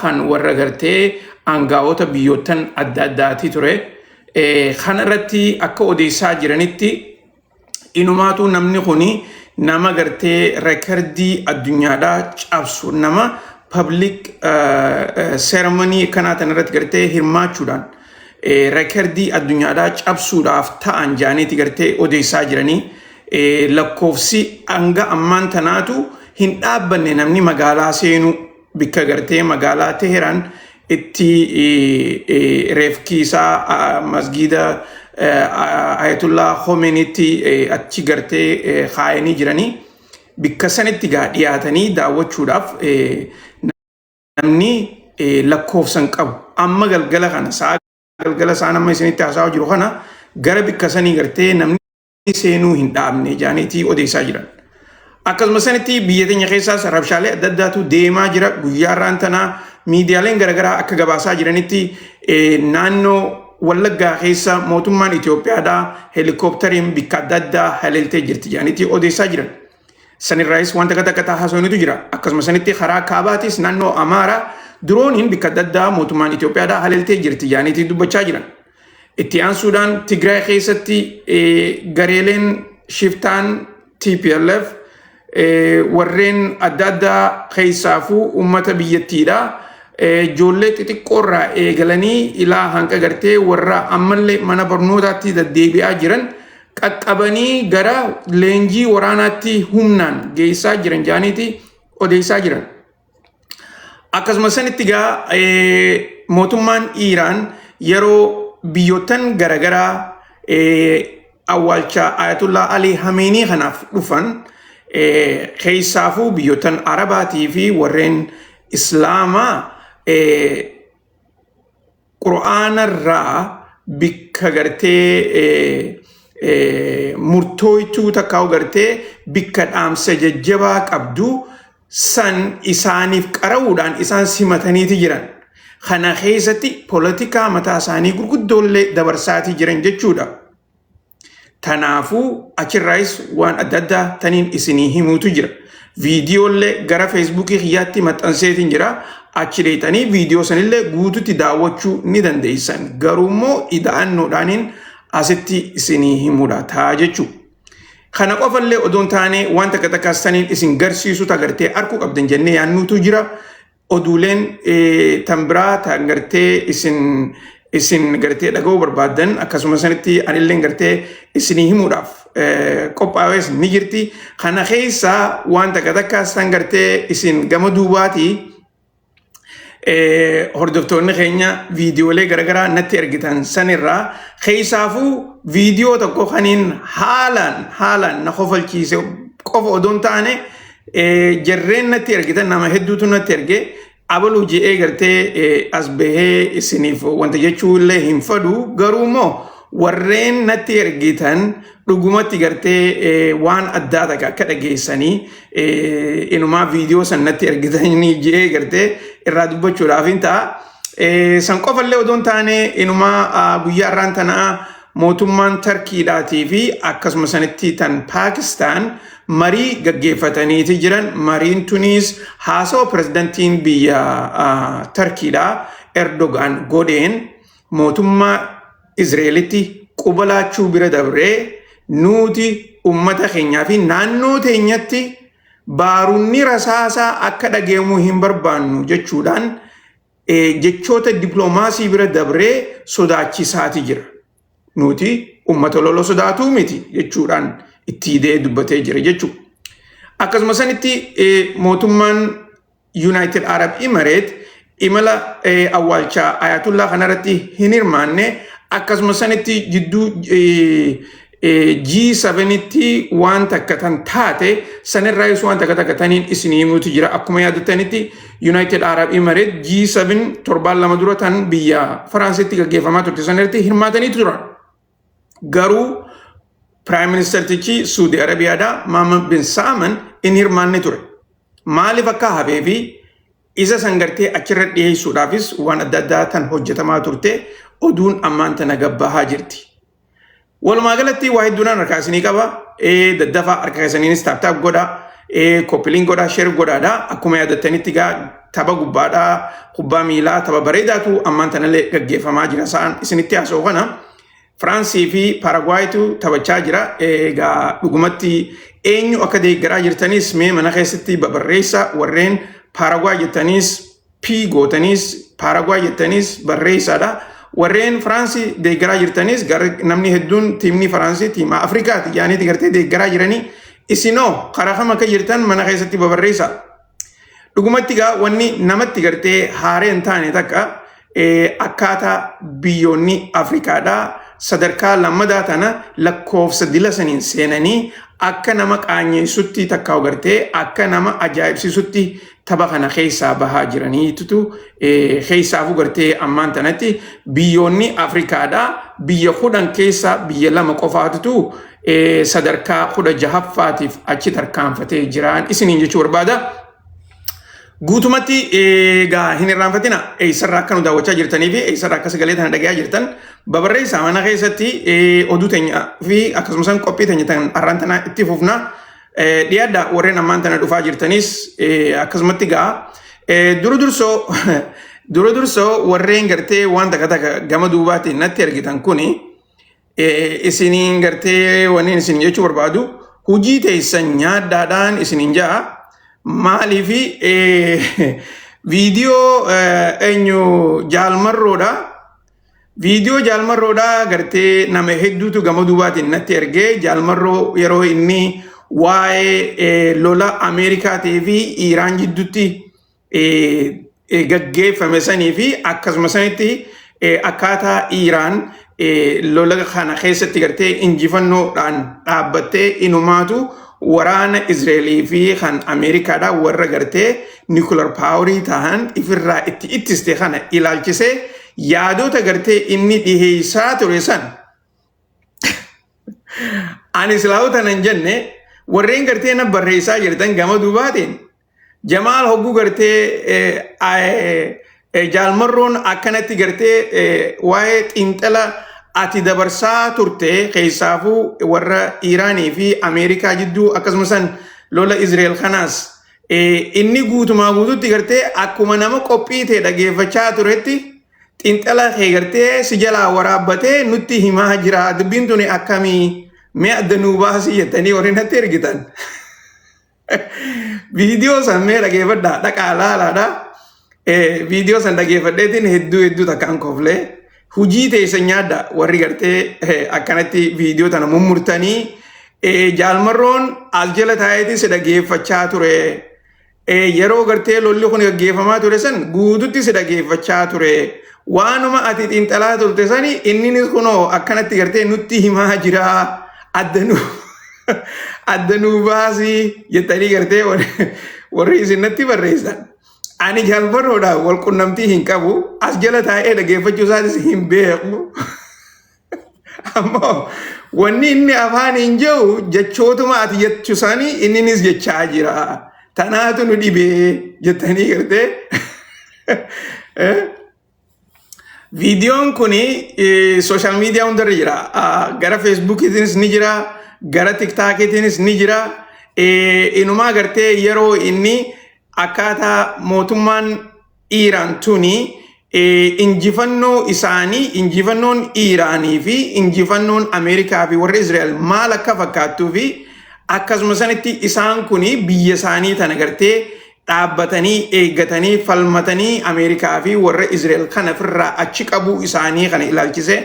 Kan warra gartee aangaa'ota biyyoottan adda addaati ture. Kana irratti akka odeessaa jiranitti, inumaatu namni kuni nama gartee rekordii addunyaadhaa cabsu, nama public ceremony kanaa tan irratti gartee hirmaachuudhaan rekordii addunyaadhaa cabsuudhaaf ta'an jaaniiti gartee odeessaa jiranii. Lakkoofsi hanga ammaan tanaatu hin dhaabbanne, namni magaalaa seenuu bikka gartee magaalaa Teheraan itti reefki isaa masgiida Ayatullah Khomeinitti achi gartee kaayanii jiranii, bikka sanitti gaa dhiyaatanii daawwachuudhaaf namni lakkoofsan qabu. Amma galgala kana, sa'a galgala isaan amma isinitti haasa'aa jiru kana, gara bikka sanii gartee namni seenuu hin dhaabne jaaniitii odeessaa jiran. Akkasuma sanitti biyya teenya keessaas rabshaalee adda addaatu deemaa jira. Guyyaa irraan tanaa miidiyaaleen garaagaraa akka gabaasaa jiranitti, naannoo Wallaggaa keessa mootummaan Itoophiyaadhaa heelikooptariin bikka adda addaa haleeltee jirti jedhaniitii odeessaa jiran. Sanirraayis wanta takka takka haasawanitu jira. Akkasuma sanitti karaa kaabaatis naannoo Amaaraa dirooniin bikka adda addaa mootummaan Itoophiyaadhaa haleeltee jirti jedhaniitii dubbachaa jiran. Itti aansuudhaan Tigraay keessatti gareeleen shiftaan TPLF warreen adda addaa keessaafuu uummata biyyattiidha. Ijoollee xixiqqoorraa eegalanii ilaa hanqa gartee warra ammallee mana barnootaatti deddeebi'aa jiran qaqqabanii gara leenjii waraanaatti humnaan geessaa jiran jaaniiti odeessaa jiran. Akkasuma sanitti gaa mootummaan Iiraan yeroo biyyoottan garaagaraa awwaalcha Ayatullah Ali Hameenii kanaaf dhufan, keessaafuu biyyoottan Arabaatii fi warreen Islaamaa, Qur'aanarraa bikka gartee murtooytuu takkaa'u gartee bikka dhaamsa jajjabaa qabdu san isaaniif qara'uudhaan isaan simataniiti jiran. Kana keessatti poolitikaa mataa isaanii gurguddoollee dabarsaatii jiran jechuudha. Tanaafuu achirraayis waan adda addaa taniin isinii himuutu jira. Viidiyoollee gara Feesbuukii kiyyaatti maxxanseetiin jira. Achi deetanii viidiyoo sanillee guututti daawwachuu ni dandeessan. Garuu immoo ida'annoodhaaniin asitti isinii himuudha ta'a jechuudha. Kana qofallee odoon taane, waan takka takkaas taniin isin garsiisu tagartee arkuu qabdan jennee yaannuutu jira. Oduuleen tan biraa tan gartee isin gartee dhaga'uu barbaaddan, akkasuma sanitti anillee gartee isinii himuudhaaf qophaa'es ni jirti. Kana keessaa waan takka takkaas tan gartee isin gama duubaatii hordoftoonni keenya viidiyoolee garaagaraa natti ergitan sanirraa, keessaafuu viidiyoo tokko kaniin haalaan haalaan na kofalchiise qofa odoon taane, jarreen natti ergitan, nama hedduutu natti erge, abaluu je'ee gartee as bahee isiniif wanta jechuu illee hin fadhu. Garuu immoo warreen natti ergitan dhugumatti gartee waan addaa takka akka dhageessanii inumaa viidiyoo san natti ergitanii je'ee gartee irraa dubbachuudhaaf hin ta'a. San qofallee odoon taane, inumaa guyyaa irraan tanaa mootummaan Tarkiidhaatii fi akkasuma sanitti tan Paakistaan marii gaggeeffataniiti jiran. Mariin tuniis haasawa pirezidantiin biyya Tarkiidhaa Erdogaan godheen mootummaa Izreelitti quba laachuu bira dabree, nuti ummata keenyaa fi naannoo teenyatti baarunni rasaasaa akka dhageemuu hin barbaannu jechuudhaan jechoota dippiloomaasii bira dabree sodaachisaati jira. Nuti ummata lola sodaatuu miti jechuudhaan itti hidhee dubbatee jira jechuudha. Akkasuma sanitti mootummaan United Arab Emirates imala awwaalcha Ayatullah kanarratti hin hirmaanne. Akkasuma sanitti jidduu G7tti waan takka tan taate sanirraayis waan takka takka taniin isinii himuutu jira. Akkuma yaadatanitti, United Arab Emirates G7 torbaan 2 dura tan biyya Faransitti gaggeeffamaa turte sanirratti hirmaatanii turan. Garuu Prime Ministertichi Suudi Arabiyaadhaa Mohammed bin Salman hin hirmaanne ture. Maaliif akka hafee fi isa san gartee achirra dhiyeessuudhaafis waan adda addaa tan hojjetamaa turte oduun ammaan tana gabbahaa jirti. Walumaa galatti waa hedduudhaan harkaa isinii qaba. Daddafaa harka keessaniinis tap tap godha. Copy link godhaa, share godhaadha. Akkuma yaadattanitti gaa tapha gubbaadhaa, kubbaa miilaa tapha bareedaatu ammaan tanallee gaggeeffamaa jira. Sa'aan isinitti haasa'u kana Firaansii fi Paaragwaayitu taphachaa jira. Egaa dhugumatti eenyu akka deeggaraa jirtanis mee mana keessatti babarreessa. Warreen Paaragwaay jettaniis P gootaniis, Paaragwaay jettaniis barreessaadha. Warreen Firaansii deeggaraa jirtanis, namni hedduun tiimni Firaansii tiima Afrikaati jedhaniiti gartee deeggaraa jiranii, isinoo karaa kam akka jirtan mana keessatti babarreessa. Dhugumatti gaa wanni namatti gartee haaree hin taane takka, akkaataa biyyoonni Afrikaadhaa sadarkaa lammadaa tana lakkoofsa dila saniin seenanii akka nama qaanyeessutti takka gartee akka nama ajaa'ibsiisutti tapha kana keessaa bahaa jiraniitutu, keessaafuu gartee ammaan tanatti biyyoonni Afrikaadhaa biyya 10 keessaa biyya lama qofaatutu sadarkaa 16ffaatiif achi tarkaanfatee jiraan isiniin jechuu barbaada. Guutumatti egaa hin irraanfatina, eessarraa akka nu daawwachaa jirtanii fi eessarraa akka sagalee tana dhagayaa jirtan babarreessaa. Mana keessatti oduu teenya fi akkasumas qophii teenya tan har'aan tana itti fufna. Dhiyaadha, warreen ammaan tana dhufaa jirtanis akkasumatti gaa dura dursoo warreen gartee waan takka takka gama duubaatiin natti argitan kuni, isiniin gartee wanni isin jechuu barbaadu, hojii teessan nyaaddaadhaan isiniin ja'a. Maaliifi viidiyoo eenyu jaalmarroodha. Viidiyoo jaalmarroodha gartee nama hedduutu gama duubaatiin natti ergee, jaalmarroo yeroo inni waa'ee lola Ameerikaatii fi Iiraan jidduutti gaggeeffame sanii fi akkasuma sanitti akkaataa Iiraan lola kana keessatti gartee injifannoodhaan dhaabbattee inumaatu waraana Izraelii fi kan Ameerikaadhaa warra gartee nuclear power ta'an ifirraa itti ittiste kana ilaalchisee yaadota gartee inni dhiheessaa ture san, ani silaa'ota nan jenne, warreen gartee na barreessaa jirtan gama duubaatiin, Jamaal hogguu gartee jaalmarroon akkanatti gartee waa'ee xiinxala ati dabarsaa turte, keessaafuu warra Iiraanii fi Ameerikaa jidduu akkasumas lola Izrael kanaas inni guutumaa guututti gartee akkuma nama qophii ta'e dhageeffachaa turetti xiinxala kee gartee si jalaa waraabbatee nutti himaa jira. Dubbiin tuni akkamii? Mee adda nuu baasii jettanii warri natti ergitan. Viidiyoo san mee dhageeffadhaa, dhaqaa laalaadha. Viidiyoo san dhageeffadheetiin hedduu hedduu takkaan koflee. Hujii teessan nyaadda, warri gartee akkanatti viidiyoo tana mummurtanii, jaalmarroon as jala taa'eetiin si dhageeffachaa ture. Yeroo gartee lolli kun gaggeeffamaa ture san guututti si dhageeffachaa ture. Waanuma ati xiinxalaa turte sani inninis kunoo akkanatti gartee nutti himaa jira. Adda nuu baasii jettanii gartee warri isin natti barreessan. Ani jaalmarroodhaan wal qunnamtii hin qabu. As jala taa'ee dhageeffachuu isaatis hin beeku. Ammoo wanni inni afaan hin jiru jechootuma ati jechuu isaanii inninis jechaa jira. Tanaatu nu dhibee jettanii gartee. Viidiyoon kuni social media hundarra jira. Gara Feesbuukiitiinis ni jira, gara Tiktaakiitiinis ni jira. Inumaa gartee yeroo inni akkaataa mootummaan Iiraan tuni injifannoo isaanii, injifannoon Iiraanii fi injifannoon Ameerikaa fi warra Israa'el maal akka fakkaattuu fi akkasuma sanitti isaan kuni biyya isaanii tana gartee dhaabbatanii eeggatanii falmatanii Ameerikaa fi warra Israa'el kana ofirraa achi qabuu isaanii kana ilaalchise,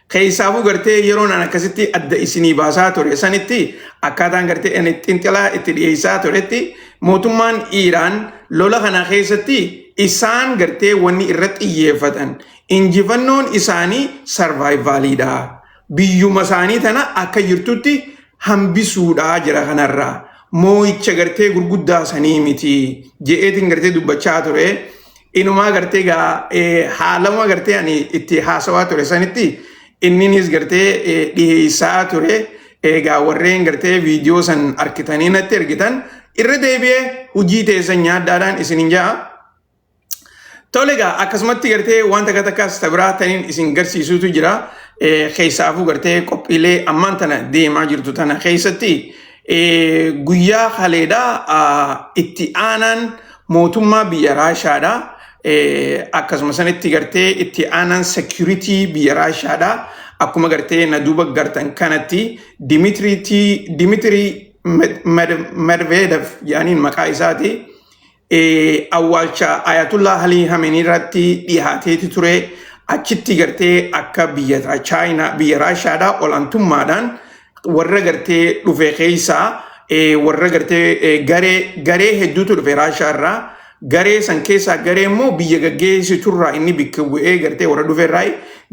keessaafuu gartee yeroo naan akkasitti adda isinii baasaa ture sanitti, akkaataan gartee inni xinxalaa itti dhiyeessaa turetti, mootummaan Iiraan lola kana keessatti isaan gartee wanni irratti xiyyeeffatan injifannoon isaanii survivaliidha. Biyyuma isaanii tana akka jirtutti hambisuudha jira kanarraa. Moo'icha gartee gurguddaa sanii miti je'eetiin gartee dubbachaa ture. Inumaa gartee gaa haalama gartee ani itti haasawaa ture sanitti inninis gartee dhiheessaa ture. Egaa warreen gartee viidiyoo san arkitanii natti ergitan, irra deebi'ee hojii teessan nyaaddaadhaan isinin ja'a. Tole, egaa akkasumatti gartee waan takka takkaas biraa taniin isin garsiisuutu jira. Keessaafuu gartee qophiilee ammaan tana deemaa jirtu tana keessatti Guyyaa kaleedhaa itti aanaan mootummaa biyya Raashaadha. Akkasuma sanitti gartee itti aanaan security biyya Raashaadha. Akkuma gartee na duuba gartan kanatti Dimitri Medvedev jedhaniin maqaa isaati. Awwaalcha Ayatullah Ali Khamenei irratti dhihaateeti ture. Achitti gartee akka biyya Chaayinaa, biyya Raashaadhaa olaantummaadhaan warra gartee dhufe keessaa, warra gartee garee hedduutu dhufe Raashaa irraa. Garee san keessaa garee immoo biyya gaggeessiturraa inni bikka bu'ee gartee warra dhufe irraa,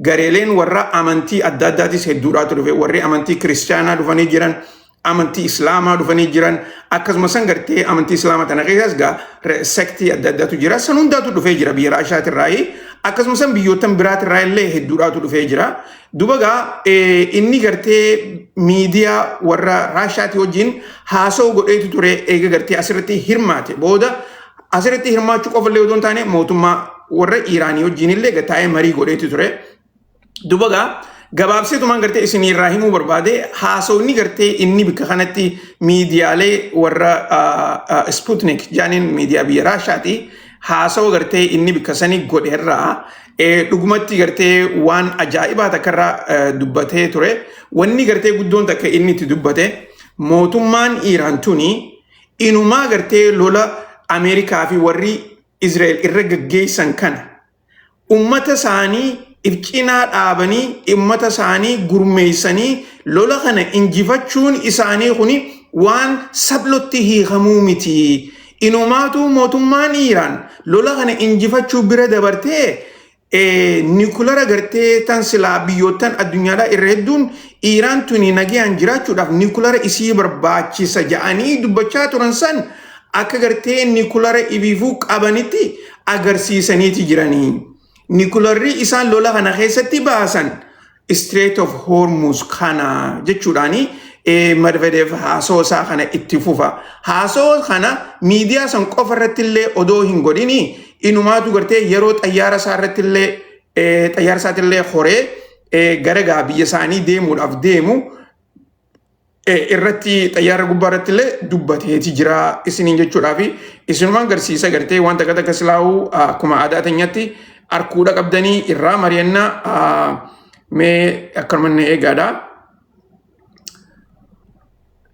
gareeleen warra amantii adda addaatis hedduudhaatu dhufe. Warri amantii kiristaanaa dhufanii jiran, amantii islaamaa dhufanii jiran. Akkasuma san gartee amantii islaamaa tana keessas gaa sektii adda addaatu jira. San hundaatu dhufee jira biyya Raashaatirraa. Akkasuma san biyyoottan biraatirraa illee hedduudhaatu dhufee jira. Duba gaa inni gartee miidiyaa warra Raashaatii wajjin haasa'u godheetu ture. Eega gartee asirratti hirmaate booda, asirratti hirmaachuu qofa illee otoo hin taane, mootummaa warra Iiraanii wajjin illee taa'ee marii godheetu ture. Duba gaa gabaabseetumaan gartee isin irraa himuu barbaade, haasawni gartee inni bikka kanatti miidiyaalee warra Sputnik jaaniin, miidiyaa biyya Raashaati, haasawa gartee inni bikka sanii godhe irraa dhugumatti gartee waan ajaa'ibaa takka irraa dubbatee ture. Wanni gartee guddoon takka inni itti dubbate, mootummaan Iiraan tuni inumaa gartee lola Ameerikaa fi warri Israa'el irra gaggeessan kana ummata isaanii if cinaa dhaabanii, ummata isaanii gurmeessanii lola kana injifachuun isaanii kuni waan sablotti hiikamuu miti. Inumaatu mootummaan Iiraan lola kana injifachuu bira dabartee nikulara gartee tan silaa biyyoottan addunyaadhaa irra hedduun Iiraan tuni nagayaan jiraachuudhaaf nikulara isii barbaachisa ja'anii dubbachaa turan san akka gartee nikulara ibiifuu qabanitti agarsiisaniiti jiranii. Nikularri isaan lola kana keessatti baasan Strait of Hormuz kana jechuudhaani Medvedev haasoo isaa kana itti fufa. Haasoo kana miidiyaa san qofa irratti illee odoo hin godhini, inumaatu gartee yeroo xayyaara isaa irratti illee, xayyaara isaatti illee horee gara gaa biyya isaanii deemuudhaaf deemu irratti, xayyaara gubbaa irratti illee dubbateeti jira isiniin jechuudhaa fi isinumaan agarsiisa. Gartee waan takka takka silaa'uu akkuma aadaa teenyatti arkuudha qabdanii irraa mari'annaa. Mee akkanuma inni eegaadha.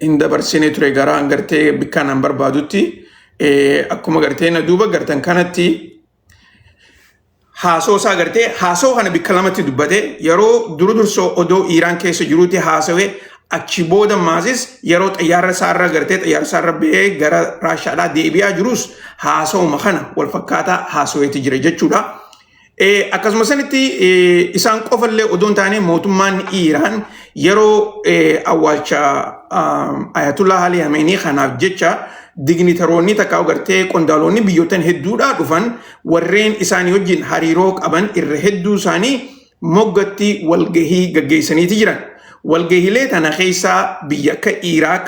Hin dabarsine ture gara gartee bikkaan an barbaadutti. Akkuma gartee na duuba gartan kanatti haasoo isaa gartee haasoo kana bikka lamatti dubbate. Yeroo duru dursoo odoo Iiraan keessa jiruutti haasawee, achi booda maasis yeroo xayyaara isaarra gartee xayyaara isaarra ba'ee gara Raashaadhaa deebi'aa jirus haasawuma kana wal fakkaataa haasaweeti jira jechuudha. Akkasuma sanitti isaan qofallee odoo hin taane, mootummaan Iiraan yeroo awwaalcha Ayatollah Ali Khamenei kanaaf jecha dignitaroonni takka gartee qondaalonni biyyoottan hedduudhaa dhufan, warreen isaanii wajjin hariiroo qaban irra hedduu isaanii moggatti walgahii gaggeessaniiti jiran. Walgahiilee tana keessaa biyya akka Iraaq,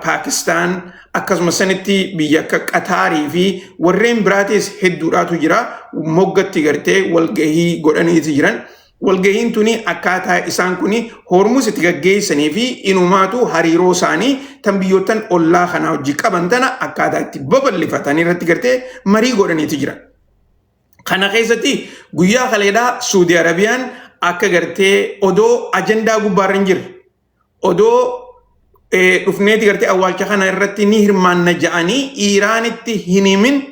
Paakistaan, akkasuma sanitti biyya akka Qataarii fi warreen biraatis hedduudhaatu jira. Moggatti gartee walgahii godhaniiti jiran. Walgahiin tuni akkaataa isaan kuni Hormuz itti gaggeessanii fi inumaatu hariiroo isaanii tan biyyoottan ollaa kanaa hojii qaban tana akkaataa itti babal'ifatan irratti gartee marii godhaniiti jiran. Kana keessatti guyyaa kaleedhaa Suudi Arabiyaan akka gartee odoo ajandaa gubbaarra hin jirre, odoo dhufneeti gartee awwaalcha kana irratti ni hirmaanna ja'anii Iiraanitti hin himin,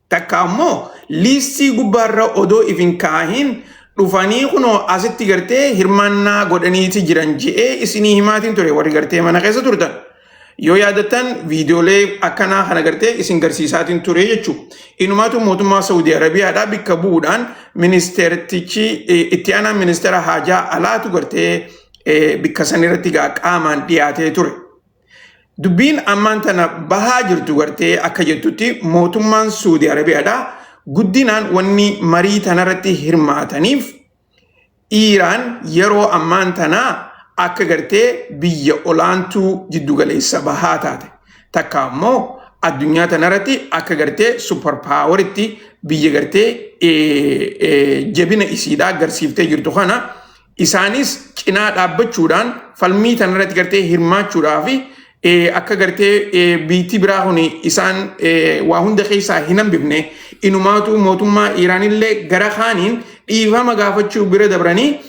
takka ammoo liistii gubbaarra odoo if hin kaahin dhufanii kunoo asitti gartee hirmaannaa godhaniiti jiran je'ee isinii himaatiin ture, warri gartee mana keessa turtan. Yoo yaadattan, viidiyoolee akkanaa kana gartee isin garsiisaatiin ture jechuudha. Inumaatu mootummaa Saudi Arabiyaadhaa bikka bu'uudhaan ministeertichi, itti aanaan ministeera haajaa alaatu gartee bikka san irratti qaamaan dhiyaatee ture. Dubbiin ammaan tana bahaa jirtu gartee akka jettutti, mootummaan Saudi Arabiyaadhaa guddinaan wanni marii tanarratti hirmaataniif Iiraan yeroo ammaan tanaa akka gartee biyya olaantuu jiddugaleessa bahaa taate, takka ammoo addunyaa tanarratti akka gartee super poweritti biyya gartee jabina isiidhaa agarsiiftee jirtu kana isaanis cinaa dhaabbachuudhaan falmii tanarratti gartee hirmaachuudhaa fi Akka gartee biitti biraa kun isaan waa hunda keessaa hin hambifne, inumaatu mootummaa Iiraanillee gara kaaniin dhiifama gaafachuu bira dabranii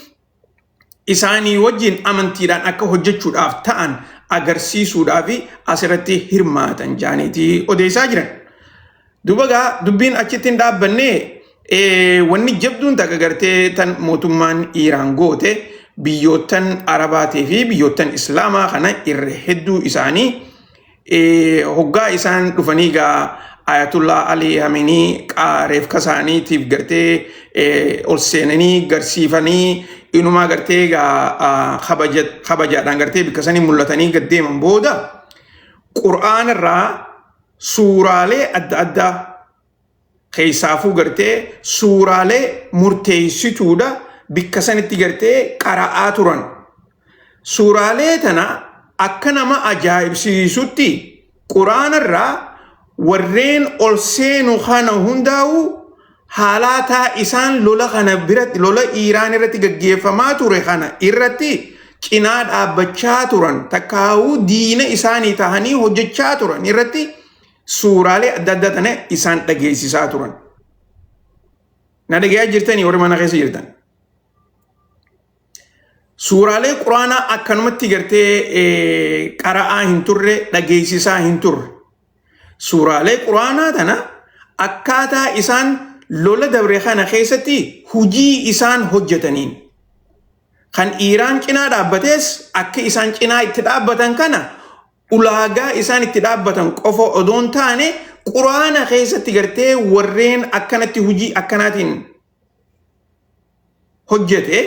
isaanii wajjin amantiidhaan akka hojjechuudhaaf ta'an agarsiisuudhaaf asirratti hirmaatan jaaniitii odeessaa jiran. Duuba gaa dubbiin achitti hin dhaabbanne. Wanni jabduun takka gartee tan mootummaan Iiraan goote, biyyoottan Arabaatii fi biyyoottan Islaamaa kana irra hedduu isaanii hoggaa isaan dhufanii gaa Ayatullah Ali Haminii reefka isaaniitiif gartee ol seenanii garsiifanii, inumaa gartee gaa kabajaadhaan gartee bikka sanii mul'atanii gad deeman booda, Qur'aana irraa suuraalee adda addaa, keessaafuu gartee suuraalee murteessituudha bikka sanitti gartee qara'aa turan. Suuraalee tana akka nama ajaa'ibsiisutti Quraana irraa warreen ol seenu kana hundaa'u haalaataa isaan lola kana biratti, lola Iiraan irratti gaggeeffamaa ture kana irratti cinaa dhaabbachaa turan, takkaa'uu diina isaanii tahanii hojjechaa turan irratti suuraalee adda addaa tana isaan dhageessisaa turan. Na dhagayaa jirtanii, warri mana keessa jirtan? Suuraalee Quraanaa akkanumatti gartee qara'aa hin turre, dhageessisaa hin turre. Suuraalee Quraanaa tana akkaataa isaan lola dabre kana keessatti hujii isaan hojjetaniin, kan Iiraan cinaa dhaabbatees akka isaan cinaa itti dhaabbatan kana ulaagaa isaan itti dhaabbatan qofa odoon taane, Quraana keessatti gartee warreen akkanatti hujii akkanaatiin hojjete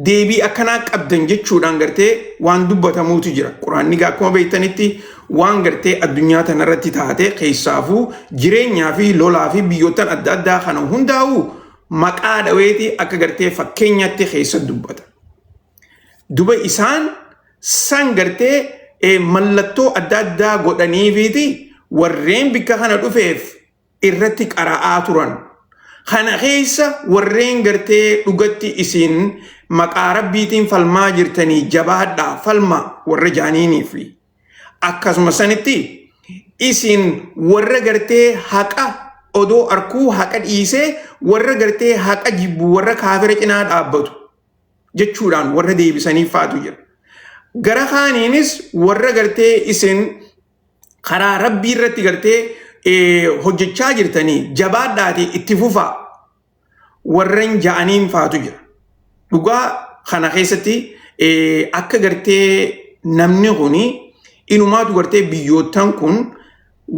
deebii akkanaa qabdan jechuudhaan gartee waan dubbatamuutu jira. Quraanni gaa akkuma beektanitti waan gartee addunyaa tanarratti taate, keessaafuu jireenyaa fi lolaa fi biyyoottan adda addaa kana hundaa'u maqaa dhaweeti akka gartee fakkeenyatti keessa dubbata. Duba isaan san gartee mallattoo adda addaa godhaniifiiti warreen bikka kana dhufeef irratti qara'aa turan. Kana keessa warreen gartee dhugatti isin maqaa Rabbiitiin falmaa jirtanii jabaadhaa falma warra jaaniinii fi akkasuma sanitti isin warra gartee haqa odoo arkuu haqa dhiisee warra gartee haqa jibbu, warra kaafira cinaa dhaabbatu jechuudhaan warra deebisanii faatu jira. Gara kaaniinis warra gartee isin karaa Rabbii irratti gartee hojjechaa jirtanii jabaadhaati itti fufaa warren ja'aniin faatu jira. Dhugaa kana keessatti akka gartee namni kuni inumaatu gartee biyyoottan kun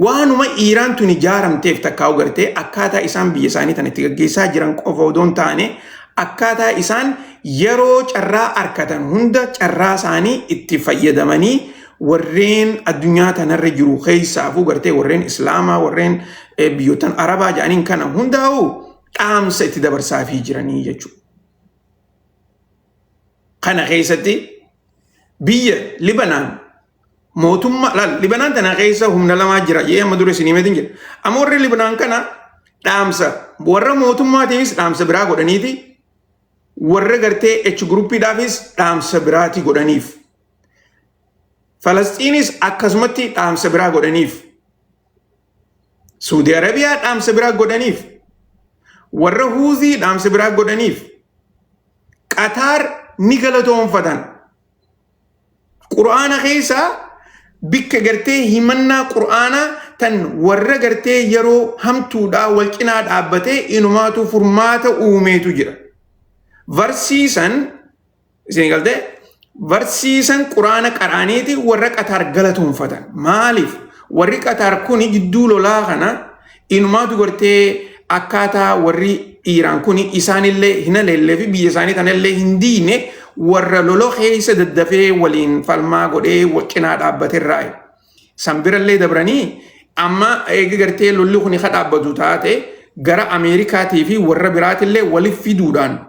waanuma Iiraan tun ijaaramteef takkaa'u gartee akkaataa isaan biyya isaanii tana itti gaggeessaa jiran qofa odoo hin taane, akkaataa isaan yeroo carraa arkatan hunda carraa isaanii itti fayyadamanii warreen addunyaa tanarra jiru, keessaafuu gartee warreen Islaamaa, warreen biyyoottan Arabaa jedhaniin kana hundaa'u dhaamsa itti dabarsaafii jiranii jechuudha. Kana keessatti biyya Libanaan mootummaa laal, Libanaan tana keessa humna lamaa jira jee amma dura isin himeetiin jira. Amma warri Libanaan kana dhaamsa warra mootummaatiifis dhaamsa biraa godhaniiti, warra gartee H groupiidhaafis dhaamsa biraati godhaniif. Falasxiinis akkasumatti dhaamsa biraa godhaniif. Suudi Arabiyaa dhaamsa biraa godhaniif. Warra Huuzii dhaamsa biraa godhaniif. Qataar ni galatoonfatan. Qur'aana keessaa bikka gartee himannaa Qur'aanaa tan warra gartee yeroo hamtuudhaa wal cinaa dhaabbatee inumaatu furmaata uumeetu jira. Varsiisan isin galtee varsiisan Qur'aana qaraaniiti warra Qataar galatoonfatan. Maaliif? Warri Qataar kuni gidduu lolaa kana inumaatu gartee akkaataa warri Iiraan kuni isaanillee hin haleellee fi biyya isaanii tanallee hin diine, warra lolo keessa daddafee waliin falmaa godhee wal cinaa dhaabbaterraa. San birallee dabranii amma eega gartee lolli kun ka dhaabbatu taate gara Ameerikaatii fi warra biraatillee waliif fiduudhaan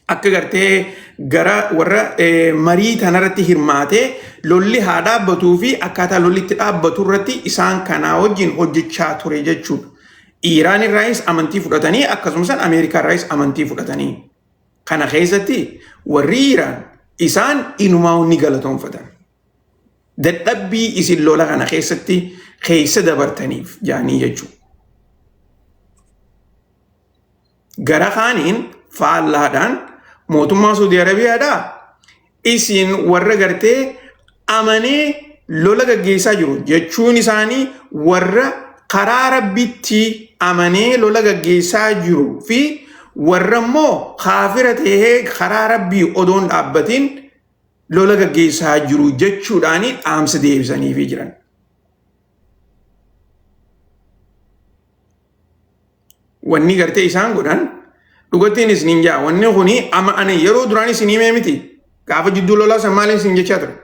akka gartee gara warra marii tanarratti hirmaatee lolli haa dhaabbatuu fi akkaataa lolli itti dhaabbatu irratti isaan kanaa wajjin hojjechaa ture jechuudha. Iiraan irraayis amantii fudhatanii, akkasumas Ameerikaa irraayis amantii fudhatanii. Kana keessatti warri Iiraan isaan inumaa ni galatoonfatan. Dadhabbii isin lola kana keessatti keessa dabartaniif jaanii jechuudha. Gara kaaniin faallaadhaan mootummaa Suudii Arabiyaadhaa isin warra gartee amanee lola gaggeessaa jiru jechuun isaanii warra karaa rabbitti amanee lola gaggeessaa jiru fi warra immoo kaafira ta'ee karaa rabbii odoon dhaabbatiin lola gaggeessaa jiru jechuudhaan dhaamsa deebisaniifii jiran. Wanni gartee isaan godhan dhugattiin isiniin jaa wanni kuni amma ani yeroo duraan isin himee miti gaafa jidduu lolaa san maaliin isin jechaa ture.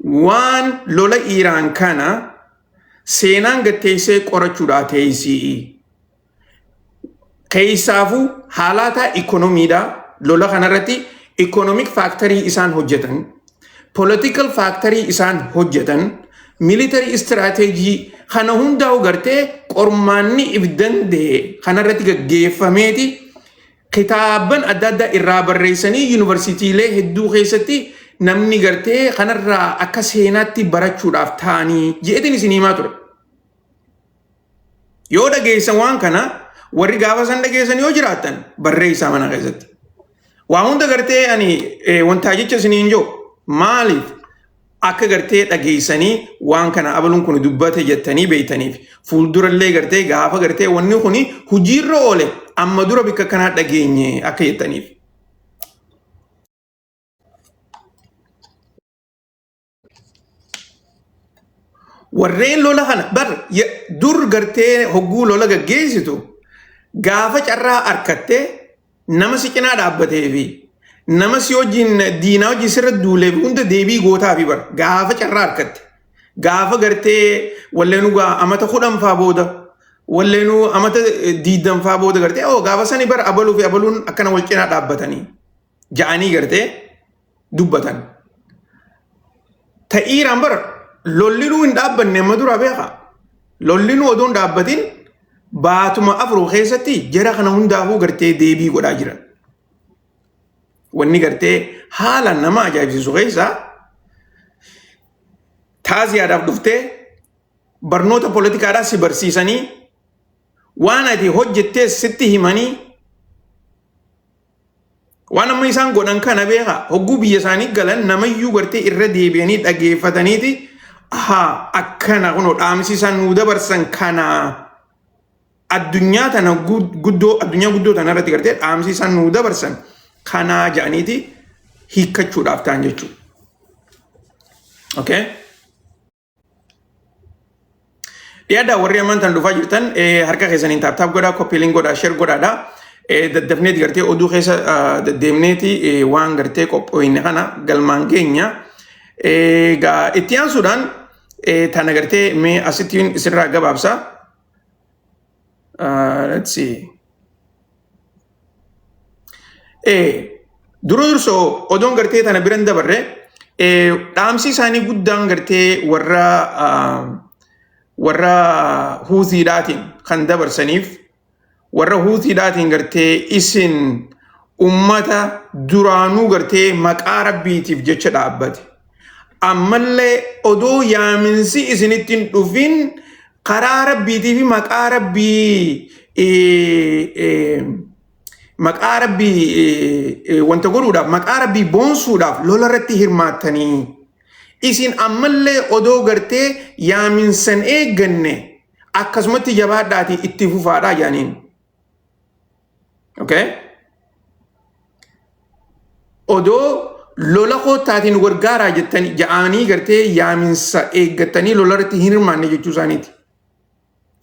Waan lola Iiraan kana seenaan gatteessee qorachuudhaa teessii. Keessaafuu haalaataa ikonomiidha. Lola kanarratti economic factorii isaan hojjetan, political factorii isaan hojjetan, military strategy kana hundaa'u gartee qormaanni if danda'e kanarratti gaggeeffameeti kitaabban adda addaa irraa barreessanii yuunivarsiitiilee hedduu keessatti namni gartee kanarraa akka seenaatti barachuudhaaf ta'anii je'etiin isin himaa ture. Yoo dhageessan waan kana warri gaafa san dhageessan yoo jiraattan barreessaa mana keessatti. Waa hunda gartee ani wantaa jecha isiniin jiru maaliif akka gartee dhageessanii waan kana abaluun kun dubbate jettanii beektaniif fuuldurallee gartee gaafa gartee wanni kun hojiirra oole amma dura bikka kanaa dhageenye akka jettaniif. Warreen lola kana bar dur gartee hogguu lola gaggeessitu gaafa carraa arkattee nama si cinaa dhaabbatee fi nama si wajjin diinaa wajjin sirra duulee fi hunda deebii gootaa fi bar gaafa carraa arkatte gaafa gartee walleenuu gaa amata 10 faa booda walleenuu amata 20 faa booda gartee oo gaafa sani bar abaluu fi abaluun akkana wal cinaa dhaabbatanii ja'anii gartee dubbatan. Ta Iiraan bara lollinuu hin dhaabbanne amma dura beeka. Lollinuu odoo hin dhaabbatin baatuma 4 keessatti jara kana hundaafuu gartee deebii godhaa jiran. Wanni gartee haala nama ajaa'ibsiisu keessaa taaziyaadhaaf dhuftee barnoota poolitikaadhaa si barsiisanii waan ati hojjettees sitti himanii Waan amma isaan godhan kana beeka hogguu biyya isaanii galan namayyuu gartee irra deebi'anii dhageeffataniiti haa akkana kunoo dhaamsi isaan nuu dabarsan kana addunyaa tana guddoo addunyaa guddoo tana irratti gartee dhaamsi isaan nuu dabarsan kanaa jedhaniiti hiikkachuudhaaf ta'an jechuudha. Okay? Dhiyaadhaa warri ammaan tan dhufaa jirtan harka keessaniin tap tap godhaa copy link godhaa share godhaadha. Daddafneeti gartee oduu keessa deddeemneeti waan gartee qophooyne kana galmaan geenya. Egaa itti aansuudhaan tana gartee mee asittiin isinirraa gabaabsa. Let's see. Dura dursoo odoon gartee tana biran dabarre dhaamsi isaanii guddaan gartee warra warra huutiidhaatiin kan dabarsaniif warra huutiidhaatiin gartee isin ummata duraanuu gartee maqaa rabbiitiif jecha dhaabbate. Ammallee odoo yaaminsi isinitti hin dhufin karaa rabbiitii fi maqaa rabbii maqaa rabbii wanta godhuudhaaf maqaa rabbii boonsuudhaaf lola irratti hirmaattanii isin ammallee odoo gartee yaaminsan eegganne akkasumatti jabaadhaatii itti fufaadhaa jedhaniin. Okay? Odoo lola koottaatiin nu gargaaraa jettanii ja'anii gartee yaaminsa eeggattanii lola irratti hin hirmaanne jechuu isaaniiti.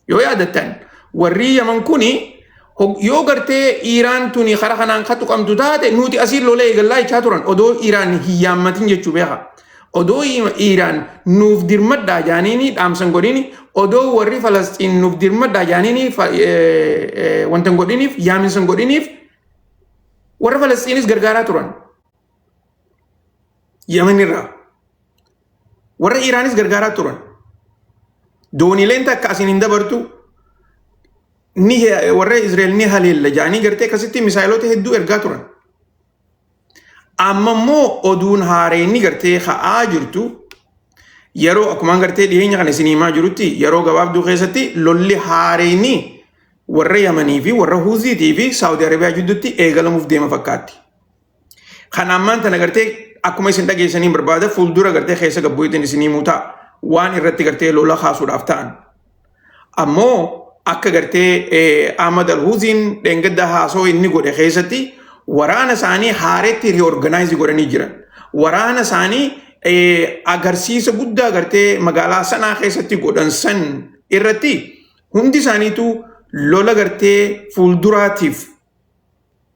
Yoo yaadattan warri Yaman kuni yoo gartee Iiraan tuni karaa kanaan ka tuqamtu taate nuti asiin lola eegallaa jechaa turan odoo Iiraan hin yaammatin jechuu beeka. Odoo Iiraan nuuf dirmadhaa jaaniini dhaamsan godhini odoo warri Falasxiin nuuf dirmadhaa jaaniini wanta hin godhiniif yaaminsa hin godhiniif warra Falasxiinis gargaaraa turan. Yaman irraa. Warra Iiraanis gargaaraa turan. Dooniileen takka asiin hin dabartu ni warra Israa'el ni haleella jaanii gartee akkasitti misaayilota hedduu ergaa turan. Amma immoo oduun haareenni gartee ka'aa jirtu Yeroo akkumaan gartee dhiyeenya kana isin himaa jirutti yeroo gabaabduu keessatti lolli haareenii warra Yamanii fi warra Huuziitii fi Saawudi Arabiyaa jidduutti eegalamuuf deema fakkaatti. Kan ammaan tana gartee akkuma isin dhageessanii barbaada fuuldura gartee keessa gabbuutiin isin himuu ta'a waan irratti gartee lola kaasuudhaaf ta'an. Ammoo akka gartee Ahmad Al-Huuziin dheengadda haasoo inni godhe keessatti waraana isaanii haaretti reorganize godhanii jiran. Waraana isaanii agarsiisa guddaa gartee magaalaa sanaa keessatti godhan san irratti hundi isaaniitu lola gartee fuulduraatiif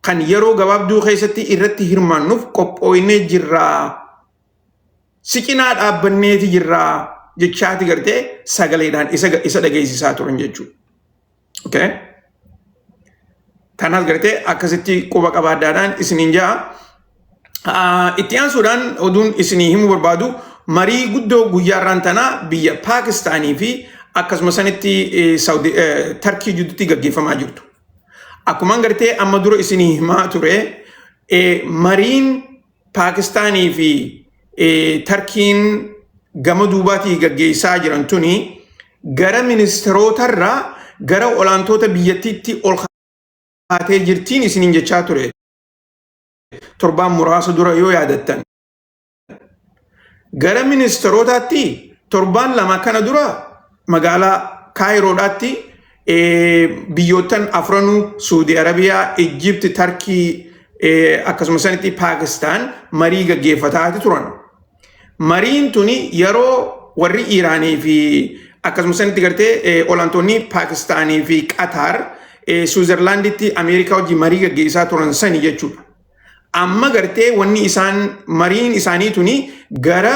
kan yeroo gabaabduu keessatti irratti hirmaannuuf qophooynee jirraa. Si cinaa dhaabbanneeti jirraa jechaati gartee sagaleedhaan isa dhageessisaa turan jechuudha. Okay? Kanaaf gartee akkasitti quba qabaaddaadhaan isiniin ja'a. Itti aansuudhaan oduun isinii himuu barbaadu marii guddoo guyyaa irraan tanaa biyya Paakistaanii fi akkasuma sanitti Tarkii jidduutti gaggeeffamaa jirtu. Akkumaan gartee amma dura isinii himaa ture mariin Paakistaanii fi Tarkiin gama duubaatii gaggeessaa jiran tuni gara ministeerotarraa gara olaantoota biyyattiitti ol kaatee jirtiin isiniin jechaa ture. Torbaan muraasa dura yoo yaadattan. Gara ministeerotaatti torbaan 2 kana dura magaalaa Kaayiroodhaatti biyyoottan afranuu Suudi Arabiyaa, Ijjipti, Tarkii akkasuma sanitti Paakistaan marii gaggeeffataati turan. Mariin tuni yeroo warri Iiraanii fi akkasuma sanitti gartee olaantoonni Paakistaanii fi Qataar Suwizerlaanditti Ameerikaa wajjin marii gaggeessaa turan sani jechuudha. Amma gartee wanni isaan mariin isaanii tuni gara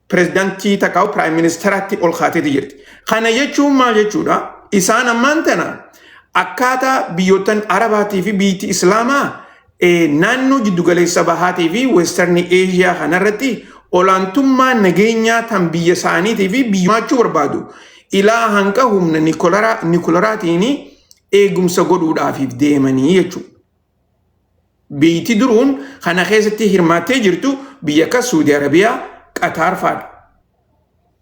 pirezidaantii takkaa'u piraayim ministeraatti ol kaateeti jirti. Kana jechuun maal jechuudha? Isaan ammaan tana akkaataa biyyoottan Arabaatii fi biyyatti Islaamaa naannoo jiddugaleessa bahaatii fi Weestarni Eeshiyaa kanarratti olaantummaa nageenyaa tan biyya isaaniitii fi biyyoomachuu barbaadu. Ilaa hanqa humna nikularaatiin eegumsa godhuudhaafiif deemanii jechuudha. Biyyiti duruun kana keessatti hirmaattee jirtu biyya akka Suudi Arabiyaa, Qataar fa'aadha.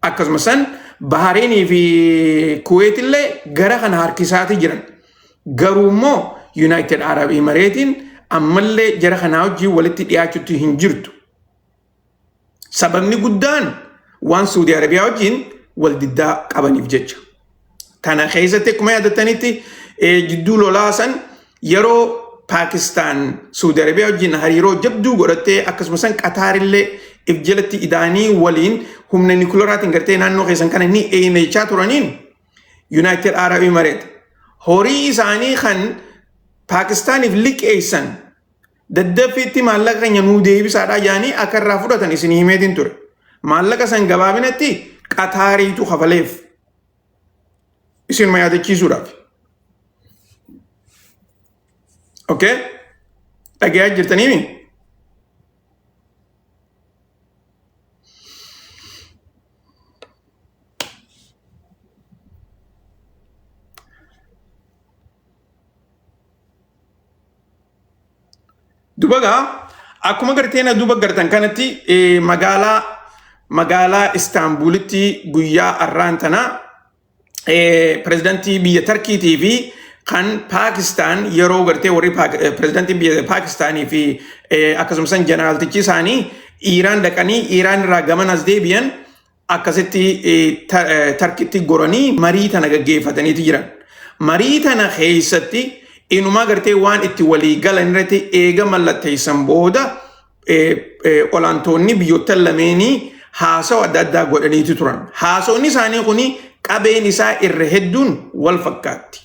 Akkasuma san Bahareenii fi Kuweet illee gara kana harkisaati jiran. Garuu immoo Yuunaayitid Arab Imareetiin ammallee jara kanaa wajjin walitti dhiyaachuutti hin jirtu. Sababni guddaan waan Suudi Arabiyaa wajjin wal diddaa qabaniif jecha. Kana keessatti akkuma yaadattanitti jidduu lolaa san yeroo Paakistaan Suudi Arabiyaa wajjin hariiroo jabduu godhattee akkasuma san Qataarillee if jalatti idaanii waliin humna nikularaatiin gartee naannoo keessan kana ni eeynechaa turaniin Yuunaayitid Arab Imareet horii isaanii kan Paakistaaniif liqeessan daddaffiitti maallaqa keenya nuu deebisaadhaa jedhanii akka irraa fudhatan isin himeetiin ture. Maallaqa san gabaabinatti Qataariitu kafaleef. Isinuma yaadachiisuudhaaf. Okay? Dhagayaa jirtaniimi? Duba gaa akkuma gartee na duba gartan kanatti magaalaa Istaanbulitti guyyaa arraan tana pirezidantii biyya Tarkiitii fi kan Paakistaan yeroo gartee warri pirezidantii biyya Paakistaanii fi akkasumas jeneraaltichi isaanii Iiraan dhaqanii Iiraan irraa gaman as deebi'an akkasitti Tarkitti goranii marii tana gaggeeffataniiti jiran. Marii tana keessatti inumaa gartee waan itti walii galan irratti eega mallatteessan booda olaantoonni biyyoota lameenii haasawa adda addaa godhaniiti turan. Haasawni isaanii kun qabeen isaa irra hedduun wal fakkaatti.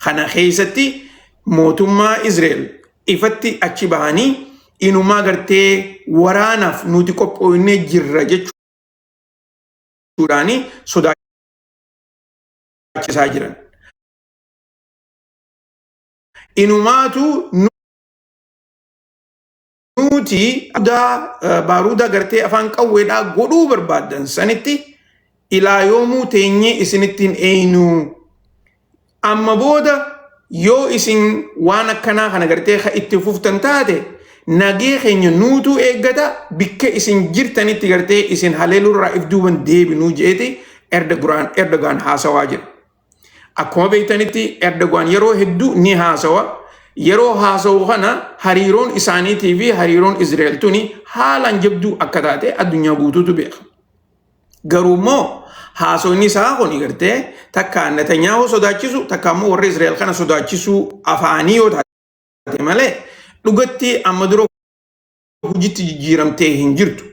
Kana keessatti mootummaa Izreel ifatti achi bahanii inumaa gartee waraanaaf nuti qophooynee jirra jechuudhaan sodaachisaa jiran. Inumaatu nuti baaruudaa gartee afaan qawweedhaa godhuu barbaaddan sanitti ilaa yoomuu teenyee isinitti hin eeynu. Amma booda yoo isin waan akkanaa kana gartee ka itti fuftan taate Nagee keenya nuutuu eeggata, bikka isin jirtanitti gartee isin haleelurraa if duuban deebinuu je'eeti Erdogaan haasawaa jira. Akkuma beektanitti Erdogaan yeroo hedduu ni haasawa. Yeroo haasawu kana hariiroon isaaniitii fi hariiroon Israa'el tuni haalaan jabduu akka taate addunyaa guutuutu beeka. Garuu immoo haasawni isaa kun gartee takka Netanyaahuu sodaachisu, takka immoo warra Israa'el kana sodaachisuu afaanii yoo taate malee, dhugatti amma dura hojiitti jijjiiramtee hin jirtu.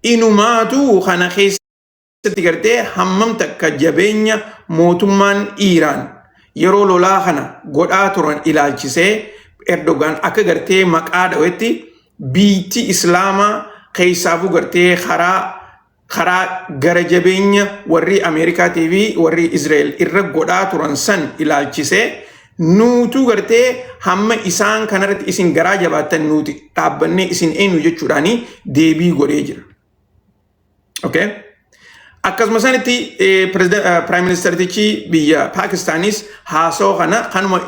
Inumaatu kana keessatti gartee hammam takka jabeenya mootummaan Iiraan yeroo lolaa kana godhaa turan ilaalchisee Erdogaan akka gartee maqaa dhawetti, biitti Islaamaa keessaafuu gartee karaa gara jabeenya warri Ameerikaatii fi warri Israa'el irra godhaa turan san ilaalchisee, nuutu gartee hamma isaan kanarratti isin garaa jabaattan nuti dhaabbannee isin eenyu jechuudhaani deebii godhee jira. Okay? Akkasuma sanitti Prime Ministertichi biyya Paakistaanis haasawaa kana kanuma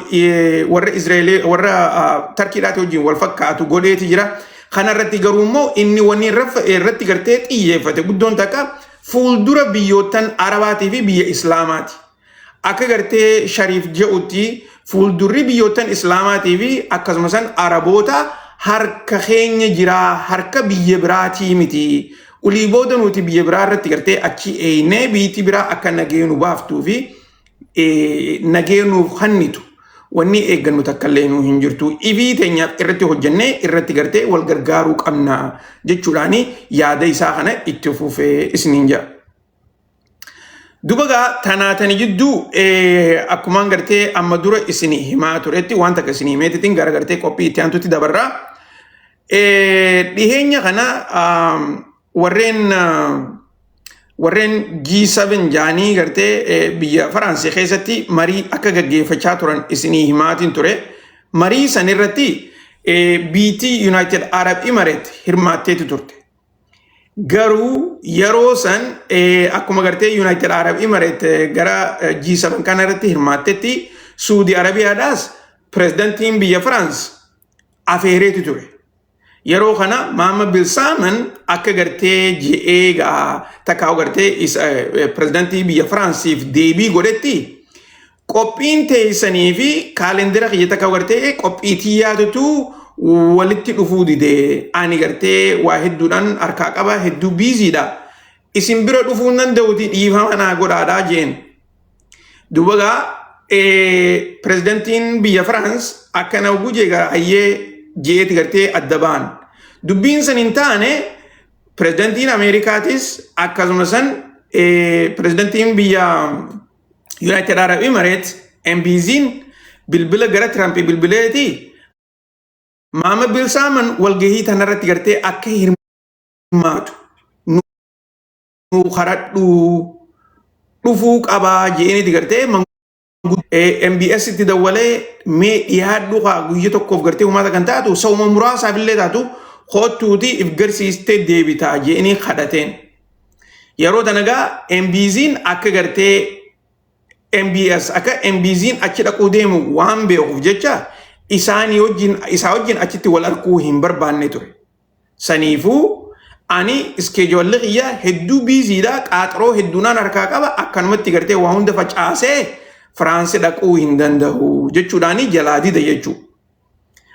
warra Israa'el warra Tarkiidhaati wajjin wal fakkaatu godheeti jira. Kanarratti garuu immoo inni wanni irratti gartee xiyyeeffate guddoon takka fuuldura biyyoottan Arabaatii fi biyya Islaamaati. Akka gartee Shariif jedhutti, fuuldurri biyyoottan Islaamaatii fi akkasuma san Araboota harka keenya jiraa, harka biyya biraatii miti. Ulii booda nuti biyya biraa irratti gartee achi eeynee biitti biraa akka nagee nu baaftuu fi nagee nuuf hannitu wanni eeggannu takka illee nu hin jirtu. Ifii teenyaaf irratti hojjennee irratti gartee wal gargaaruu qabna jechuudhaani yaada isaa kana itti fufee isiniin jedha. Duba gaa tanaatani jidduu akkumaan gartee amma dura isin himaa turetti, waan takka isin himeetitiin gara gartee qophii itti aantutti dabarraa. Dhiheenya kana warreen G7 jaanii gartee biyya Faransii keessatti marii akka gaggeeffachaa turan isinii himaatiin ture. Marii san irratti biitii United Arab Emirates hirmaatteetu turte. Garuu yeroo san akkuma gartee United Arab Emirates gara G7 kana irratti hirmaattetti, Suudi Arabiyaadhaas pirezidantiin biyya Firaans afeereetu ture. Yeroo kana Maama Bin Salman akka gartee je'ee gaa takkaa gartee pirezidantii biyya Firaansiif deebii godhetti, qophiin teessanii fi kaalendara kiyya takka gartee qophii tiyyaatutu walitti dhufuu dide, ani gartee waa hedduudhaan harkaa qaba, hedduu busy dha, isin bira dhufuu hin danda'uti, dhiifama naa godhaadhaa jeen. Duuba gaa pirezidantiin biyya Firaans akkana gujee gaa hayyee jeeti gartee adda ba'an. Dubbiin san hin taane. Pirezidantiin Ameerikaatis akkasuma san pirezidantiin biyya United Arab Emirates MBZ'n bilbila gara Trump bilbileeti, Maama Bin Salman walgahii tanarratti gartee akka hirmaatu nu karadhu, dhufuu qabaa jeeniiti gartee MBS itti dawwalee, mee dhiyaadhu kaa, guyya tokkoof gartee uummata kan taatu sa'uma muraasaaf illee taatu kottuuti if garsiistee deebitaa jeeni kadhateen. Yeroo tana gaa MBZ'n akka gartee MBS akka MBZ'n achi dhaquu deemu waan beekuuf jecha isaanii wajjin isaa wajjin achitti wal arguu hin barbaanne ture. Saniifuu ani schedule li kiyya hedduu busy dha, qaaxiroo hedduunaan harkaa qaba, akkanumatti gartee waa hunda facaasee Firaansi dhaquu hin danda'u jechuudhaani jalaa dida jechuudha.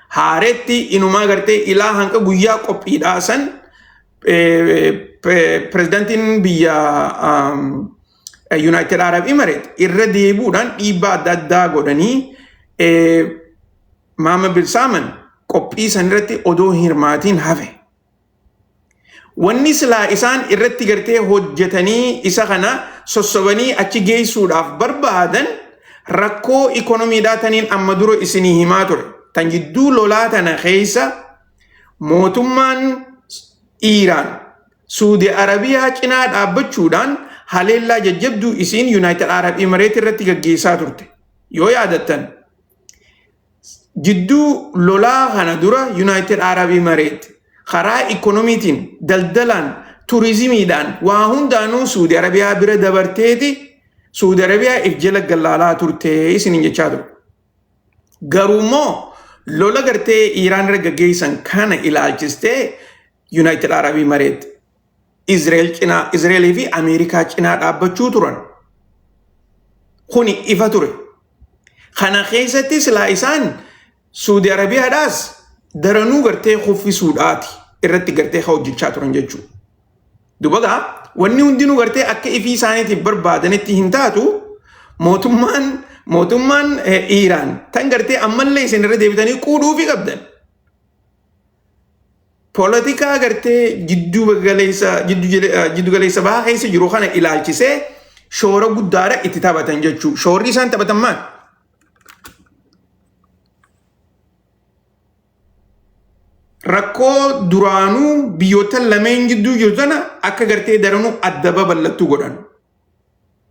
Haareetti inumaa gartee ilaa hanqa guyyaa qophiidhaa san pirezidantiin biyya United Arab Emirates irra deebi'uudhaan dhiibbaa adda addaa godhanii Maama Bin Salman qophii san irratti odoo hin hirmaatiin hafe. Wanni silaa isaan irratti gartee hojjetanii isa kana sossobanii achi geessuudhaaf barbaadan rakkoo ikonomiidhaa taniin amma dura isinii himaa ture. Tan jidduu lolaa tana keessa mootummaan Iiraan Suudi Arabiyaa cinaa dhaabbachuudhaan haleellaa jajjabduu isiin United Arab Emirates irratti gaggeessaa turte. Yoo yaadattan, jidduu lolaa kana dura United Arab Emirates karaa ikonomiitiin, daldalaan, turizimiidhaan waa hundaanuu Suudi Arabiyaa bira dabarteeti Suudi Arabiyaa if jala gallaalaa turte isiniin jechaa ture. Garuu immoo Lola gartee Iiraan irra gaggeessan kana ilaalchistee United Arab Emirates Israel cinaa, Israelii fi Ameerikaa cinaa dhaabbachuu turan. Kuni ifa ture. Kana keessatti silaa isaan Suudi Arabiyaadhaas daranuu gartee kuffisuudhaati irratti gartee hojjechaa turan jechuudha. Duba gaa wanni hundinuu gartee akka ifii isaaniitiif barbaadanitti hin taatu. Mootummaan Iiraan tan gartee ammallee isin irra deebitanii quudhuufii qabdan. Poolitikaa gartee jiddu galeessa bahaa keessa jiru kana ilaalchisee shoora guddaadha itti taphatan jechuudha. Shoorri isaan taphatan maal? Rakkoo duraanuu biyyoota lameen jidduu jiru tana akka gartee daranuu adda babal'attu godhan.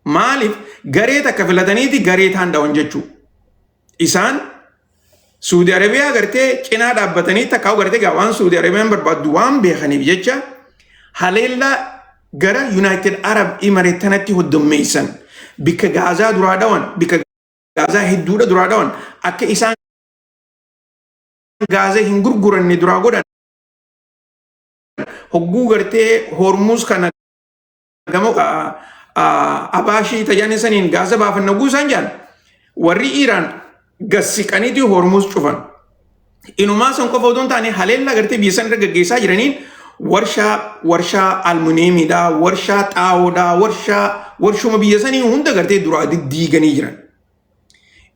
Maaliif? Garee takka filataniiti garee taan dhawan jechuudha. Isaan Suudi Arabiyaa gartee cinaa dhaabbatanii takkaa gartee gaa waan Suudi Arabiyaan barbaaddu waan beekaniif jecha haleellaa gara United Arab Emirates tanatti hoddommeessan. Bikka Gaazaa duraa dhawan, bikka Gaazaa hedduudha duraa dhawan, akka isaan Gaazaa hin gurguranne duraa godhan. Hogguu gartee Hormuz kana gama Abaashii tajaajila saniin Gaazaa baafanna guusaan jaan, warri Iiraan gassiqaniiti Hormuz cufan. Inumaa san qofa otoo hin taane, haleellaa gartee biyya san irra gaggeessaa jiraniin warshaa almuuniyeemiidhaa, warshaa xaa'oodhaa, warshuma biyya sanii hunda gartee duraa diddiiganii jiran.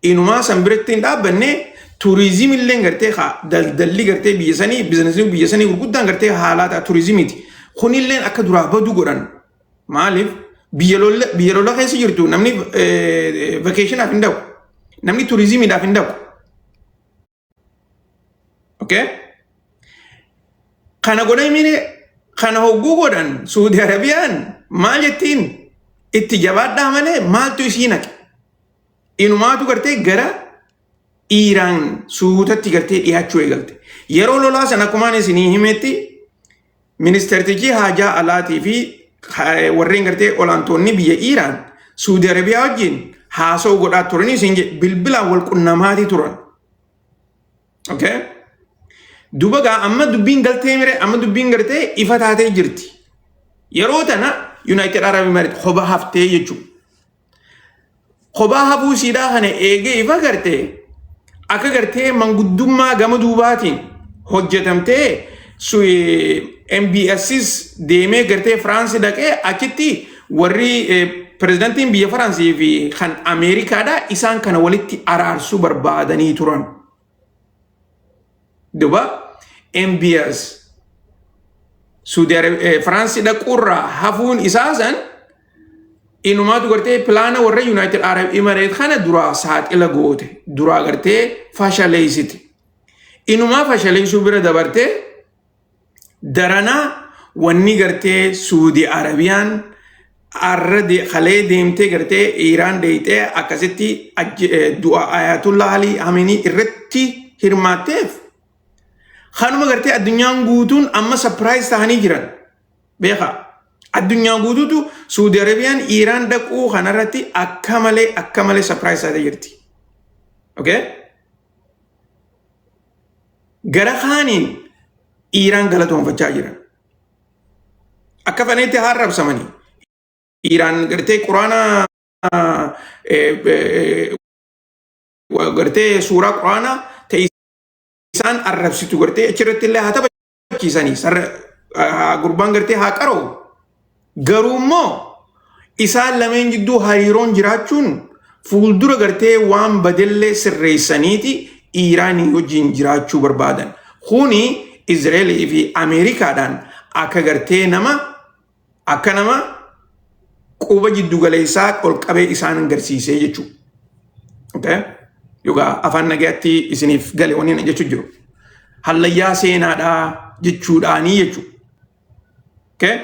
Inumaa san biratti hin dhaabbanne, turizimillee gartee haa daldalli gartee biyya sanii, biizinasii biyya sanii gurguddaan gartee haalaa turizimiiti. Kunilleen akka duraa badu godhan. Maaliif? Biyya lola keessa jirtu namni vacationaaf hin dhaqu. Namni turizimiidhaaf hin dhaqu. Okay? Kana godhamine, kana hogguu godhan, Suudi Arabiyaan maal jettiin? Itti jabaadhaa malee maaltu isii naqe? Inumaatu gartee gara Iiraan suutatti gartee dhiyaachuu eegalte. Yeroo lolaa sana akkumaan isinii himetti, ministeertichi haajaa alaatii fi warreen gartee olaantoonni biyya Iiraan Suudi Arabiyaa wajjin haasa'u godhaa turanii isin bilbilaan wal qunnamaatii turan. Okay? Duba gaa amma dubbiin galtee mire, amma dubbiin gartee ifa taatee jirti. Yeroo tana United Arab Emirates kophaa haftee jechuudha. Kophaa hafuu isiidhaa kana eegee ifa gartee akka gartee manguddummaa gama duubaatiin hojjetamtee MBSs deemee gartee Firaansi dhaqee achitti warri pirezidantiin biyya Firaansii fi kan Ameerikaadhaa isaan kana walitti araarsuu barbaadanii turan. Duba MBS Suudi Firaansii dhaquurraa hafuun isaa san inumaatu gartee pilaana warra United Arab Emirates kana duraa saaxila goote, duraa gartee fashaleessite. Inumaa fashaleessuu bira dabartee daranaa wanni gartee Suudi Arabiyaan arra kalee deemtee gartee Iiraan deeyxee akkasitti du'a Ayatollah Ali Khamenei irratti hirmaatteef kanuma gartee addunyaan guutuun amma surprise ta'anii jiran beekaa. Addunyaa guutuutu Suudi Arabiyaan Iiraan dhaquu kanarratti akka malee surprise taatee jirti. Okay? Gara kaaniin Iiraan galatoonfachaa jiran. Akka faneetti haa arrabsamanii. Iiraan gartee quraana, gartee suuraa quraanaa ta'e isaan arrabsitu gartee achirratti illee haa taphachiisanii, gurbaan gartee haa qara'u. Garuu immoo isaan lameen jidduu hariiroon jiraachuun fuuldura gartee waan badellee sirreessaniiti Iiraanii wajjin jiraachuu barbaadan. Kuni Izraelii fi Ameerikaadhaan akka gartee nama akka nama quba jiddu galeessaa ol qabee isaan agarsiisee jechuudha. Okay? Yookaan afaan nagaatti isiniif gale wanni inni jechuu jiru. Hallayyaa seenaadhaa jechuudhaanii jechuudha. Okay?